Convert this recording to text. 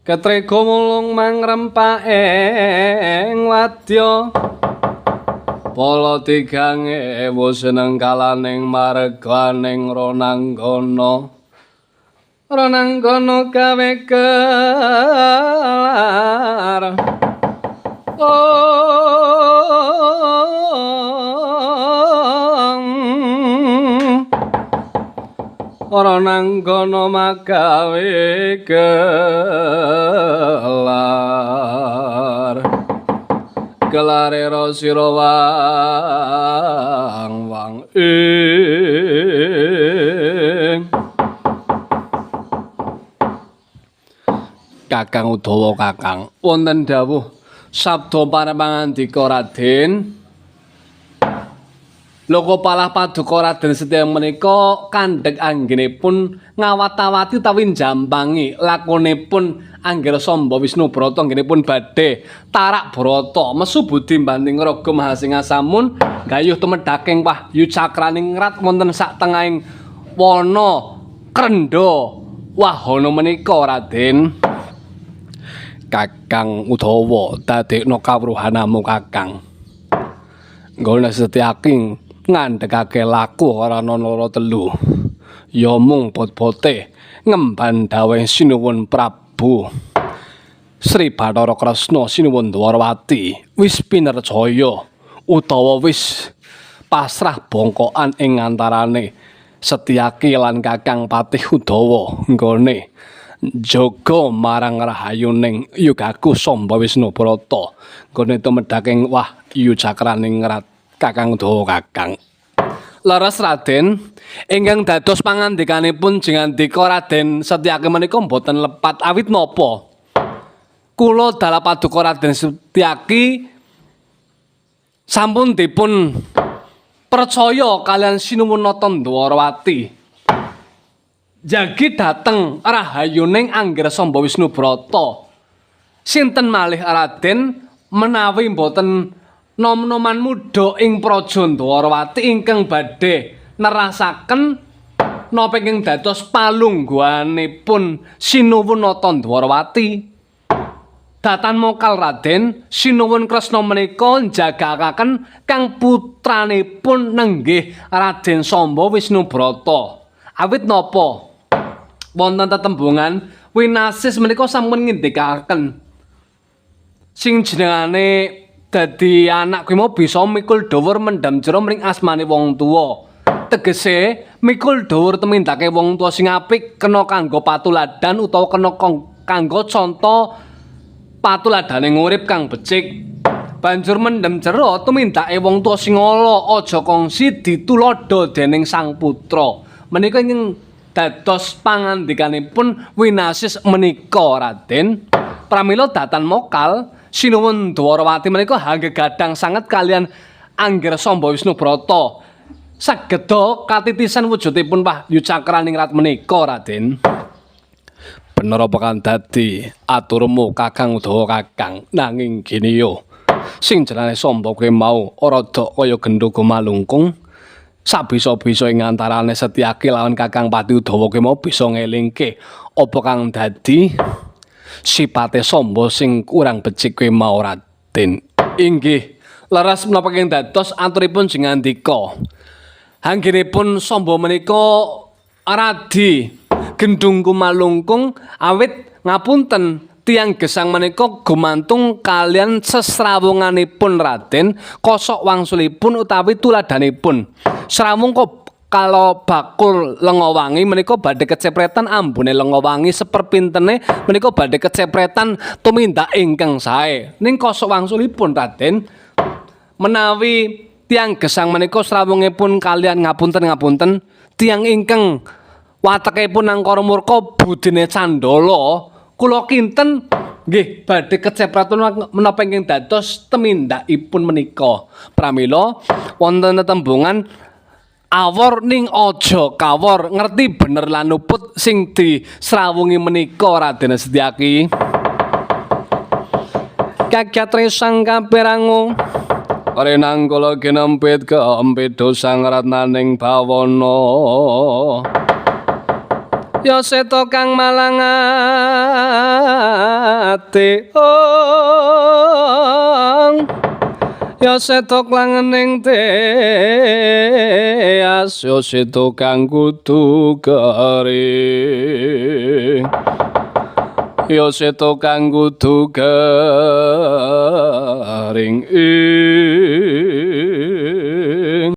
Ketrego mulung mangrempak ing wadya pala 3000 seneng kalaning marganing Ronanggana. Ronanggana gawe kelar. Ronanggana magawe kelar. Kelare sira wang wang ing. Kakang Udawa Kakang, wonten dawuh sabda parapangandika Raden. Loko palah paduka Raden Setya menika kandhek anggenipun ngawat-awati utawi njampangi lakonipun Anggir Samba Wisnu Brata anggenipun badhe tarak brata mesu budi banting raga Mahasingasamun gayuh tumedhaking wahyu cakraning rat wonten sak tengahing wana krendha wahana menika Raden. Kakang Udawa dadekna kawruhanamu Kakang. Nggone Setyaki ngandhekake laku ora ana loro telu. Ya mung bot-bote ngemban dawuh Sinuwun Prabu Sri Bathara Kresna Sinuwun Dwarawati wis pinercaya utawa wis pasrah bongkokan ing antarane Setyaki lan Kakang Patih Udawa nggone jaga marang rahayuning yugaku Samba Wisnu Brata nggone tumedhaking wahyu cakraning rat Kakang Udawa Kakang. Leres Raden, ingkang dados pangandikanipun jengandika Raden Setyaki menika mboten lepat awit napa? Kula dalah paduka Raden Setyaki sampun dipun percaya kalian Sinuwun Nata Dwarawati. Jagi dateng rahayuning Anggir Samba Wisnu Brata. Sinten malih Raden menawi mboten nom-noman muda ing Praja Dwarawati ingkang badhe nerasaken napa ingkang dados palungguhanipun Sinuwun Nata Dwarawati. Datan mokal Raden, Sinuwun Kresna menika njagakaken kang putranipun nenggih Raden Samba Wisnu Brata. Awit napa? Wonten tetembungan winasis menika sampun ngendikaken sing jenengane dadi anak kuwi mau bisa mikul dhuwur mendem jero mring asmane wong tuwa. Tegese mikul dhuwur tumindake wong tuwa sing apik kena kanggo patuladan utawa kena kanggo conto patuladane ngurip kang becik. Banjur mendem jero tumindake wong tuwa sing ala aja kongsi dituladha dening sang putra. Menika ingkang dados pangandikanipun winasis menika Raden. Pramila datan mokal Sinuwun Dwarawati menika hanggegadang sanget kalian Anggir Samba Wisnu Brata. Sageda katitisan wujudipun wahyu cakraning rat menika Raden. Bener apa kang dadi aturmu Kakang Udawa Kakang, nanging gini yo sing jenenge Samba kuwi mau rada kaya gendhoga malungkung. Sabisa-bisa ing antarane Setyaki lawan Kakang Pati Udawa kuwi mau bisa ngelingke apa kang dadi sipate Samba sing kurang becik kuwi mau Raden. Inggih, leres menapa ingkang dados aturipun jengandika. Anggenipun Samba menika radi gendhung kumalungkung awit ngapunten tiyang gesang menika gumantung kalian sesrawunganipun Raden kosok wangsulipun utawi tuladanipun. Srawung kok kalau bakul lenga wangi menika badhe kecepretan ambune lenga wangi seperpintene menika badhe kecepretan tumindak ingkang sae. Ning kosok wangsulipun Raden menawi tiyang gesang menika srawungipun kalian ngapunten-ngapunten tiyang ingkang watekipun angkara murka budine candala kula kinten nggih badhe kecepretan menapa ingkang dados tumindakipun menika. Pramila wonten tetembungan awor ning aja kawor ngerti bener lan luput sing disrawungi menika Raden Setyaki. Kakyat resang kaperangu renanggala ginempit keempit dosang ratnaning bawana. Ya seto kang malangan mate ong ya setok langening teas, ya seto kang kudu kering, ya seto kang kudu kering.